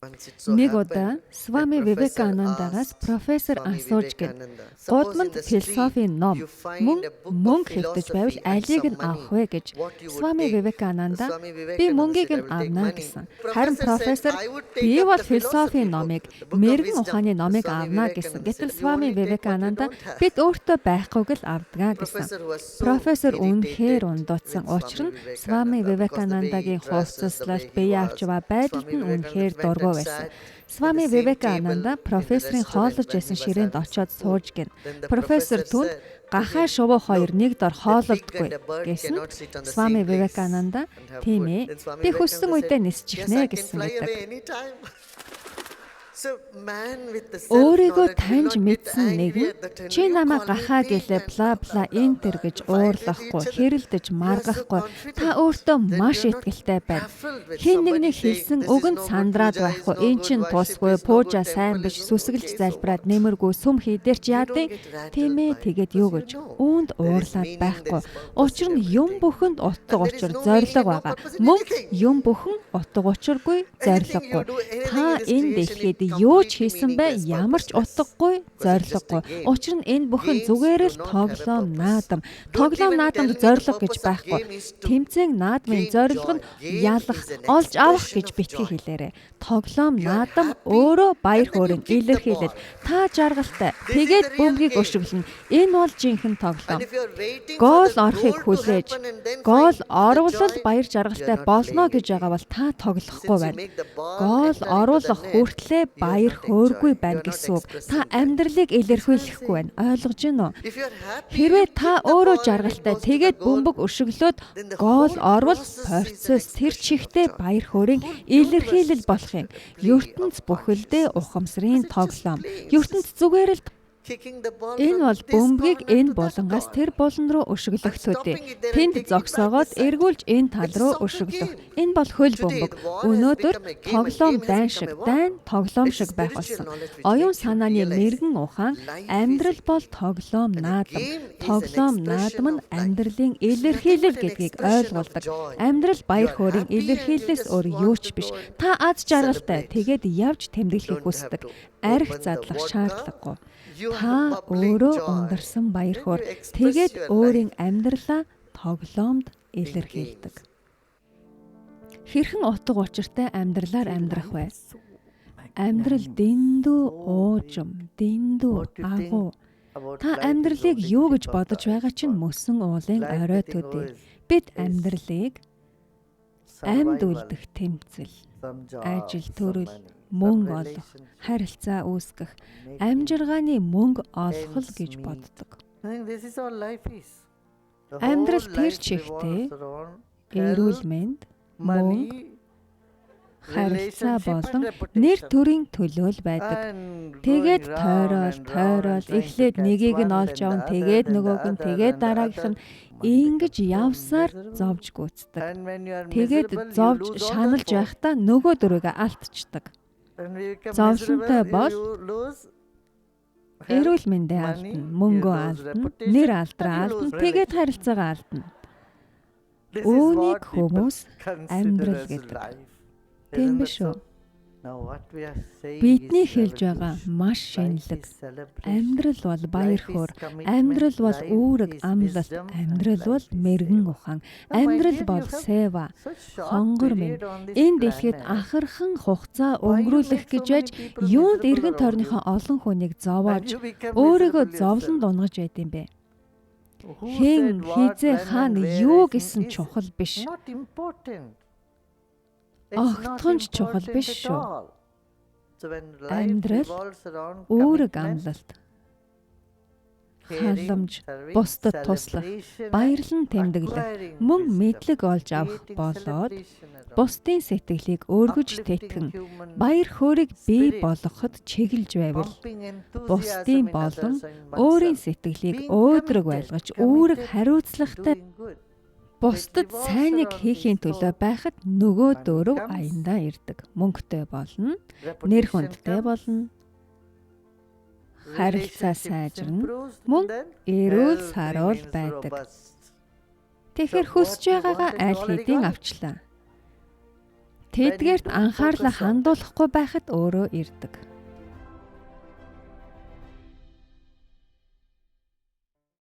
Нэг удаа Свами Вивеканандагаас профессор асууж гин: "Гудамд философийн ном мөн мөнгө хэвтэж байвал алийг нь авах вэ?" гэж. Свами Вивекананда "Би мөнгийг нь авна" гэсэн. Харин профессор "Би бол философийн номыг, мэргэн ухааны номыг авна" гэсэн. Гэтэл Свами Вивекананда "Бид өөртөө байхгүйг л авдгаа" гэсэн. Профессор үнэхээр ундууцсан. Учир нь Свами Вивеканандагийн хувцаслалт, бие авч яваа байдалд нь үнэхээр дургүй байсан. Свами Вивекананда профессорын хооллож байсан ширээнд очиод сууж гин. Профессор түүнд "Гахай, шувуу хоёр нэг дор хооллодоггүй" гэсэн. Свами Вивекананда "Тийм ээ. Би хүссэн үедээ нисчихнэ" гэсэн гэдэг. Өөрийгөө таньж мэдсэн нэгэн чи намайг гахаа гэлээ, бла бла энэ тэр гэж уурлахгүй, хэрэлдэж маргахгүй. Та өөртөө маш итгэлтэй байна. Хэн нэгний хэлсэн үгэнд сандраад байхгүй. Энэ чинь тусгүй, пуужа сайн биш, сүсгэлж залбираад нэмэргүй, сүм хийдэр ч яадын. Тийм ээ, тэгээд юу гэж үүнд уурлаад байхгүй. Учир нь юм бүхэнд утга учир, зорилго байгаа. Мөн юм бүхэн утга учиргүй, зорилгогүй. Та энэ дэлхийд юу ч хийсэн бай, ямар ч утгагүй, зорилгогүй. Учир нь энэ бүхэн зүгээр л тоглоом, наадам. Тоглоом наадамд зорилго гэж байхгүй. Тэмцээн наадмын зорилго нь ялах, олж авах гэж битгий хэлээрэй. Тоглоом наадам өөрөө баяр хөөрийн илэрхийлэл. Та жаргалтай. Тэгээд бөмбөгийг өшиглөнө. Энэ бол жинхэнэ тоглоом. Гол орохыг хүлээж, гол орвол баяр жаргалтай болно гэж байгаа бол та тоглохгүй байна. Гол оруулах хүртлээ баяр хөөргүй байна гэсэн үг. Та амьдралыг илэрхийлэхгүй байна. Ойлгож байна уу? Хэрвээ та өөрөө жаргалтай, тэгээд бөмбөг өшиглөөд гол орвол процесс тэр чигтээ баяр хөөрийн илэрхийлэл болох юм. Ертөнц бүхэлдээ ухамсарын тоглоом. Ертөнц зүгээр л. Энэ бол бөмбөгийг энэ булангаас тэр булан руу өшиглөх төдий. Тэнд зогсоогоод эргүүлж энэ тал руу өшиглөх. Энэ бол хөл бөмбөг. Өнөөдөр тоглоом дайн шиг, дайн тоглоом шиг байх болсон. Оюун санааны мэргэн ухаан амьдрал бол тоглоом наадам. Тоглоом наадам нь амьдралын илэрхийлэл гэдгийг ойлгуулдаг. Амьдрал баяр хөөрийн илэрхийллээс өөр юу ч биш. Та аз жаргалтай, тэгээд явж тэмдэглэхийг хүсдэг. Арх задлах шаардлагагүй. Та өөрөө ундарсан баяр хөөр. Тэгээд өөрийн амьдралаа тоглоомд илэрхийлдэг. Хэрхэн утга учиртай амьдралаар амьдрах вэ? Амьдрал дэндүү уужим, дэндүү агуу. Та амьдралыг юу гэж бодож байгаа чинь мөсөн уулын орой төдий. Бид амьдралыг амьд үлдэх тэмцэл, ажил төрөл, мөнгө олох, харилцаа үүсгэх, амьжиргааны мөнгө олох л гэж боддог. Амьдрал тэр чигтээ эрүүл мэнд, мөнгө, харилцаа болон нэр төрийн төлөө л байдаг. Тэгээд тойрол, тойрол, эхлээд нэгийг нь олж авна, тэгээд нөгөөг нь, тэгээд дараагийнх нь ингэж явсаар зовж гүйцдэг. Тэгээд зовж шаналж байхдаа нөгөө дөрвийгээ алдчихдаг. Зовлонтой бол эрүүл мэндээ алдна, мөнгөө алдна, нэр алдраа алдна, тэгээд харилцаагаа алдна. Үүнийг хүмүүс амьдрал гэдэг. Тийм биш үү? Бидний хэлж байгаа маш шинэлэг. Амьдрал бол баяр хөөр, амьдрал бол үүрэг амлалт, амьдрал бол мэргэн ухаан, амьдрал бол сева, хонгор минь. Энэ дэлхийд ахархан хугацаа өнгөрүүлэх гэж байж юунд эргэн тойрныхоо олон хүнийг зовоож, өөрийгөө зовлонд унгаж байд юм бэ? Хэн хэзээ хаана юу гэсэн чухал биш. Огтхон ч чухал биш шүү. Амьдрал үүрэг амлалт, халамж, бусдад туслах, баярлан тэмдэглэх, мөн мэдлэг олж авах болоод бусдын сэтгэлийг өргөж тэтгэн баяр хөөрийг бий болгоход чиглэж байвал бусдын болон өөрийн сэтгэлийг өөдрөг байлгаж үүрэг хариуцлагатай бусдад сайныг хийхийн төлөө байхад нөгөө дөрөв аяндаа ирдэг. Мөнгөтэй болно, нэр хүндтэй болно, харилцаа сайжирна, мөн эрүүл саруул байдаг. Тэгэхээр хүсэж байгаагаа аль хэдийн авчлаа. Тэдгээрт анхаарлаа хандуулахгүй байхад өөрөө ирдэг.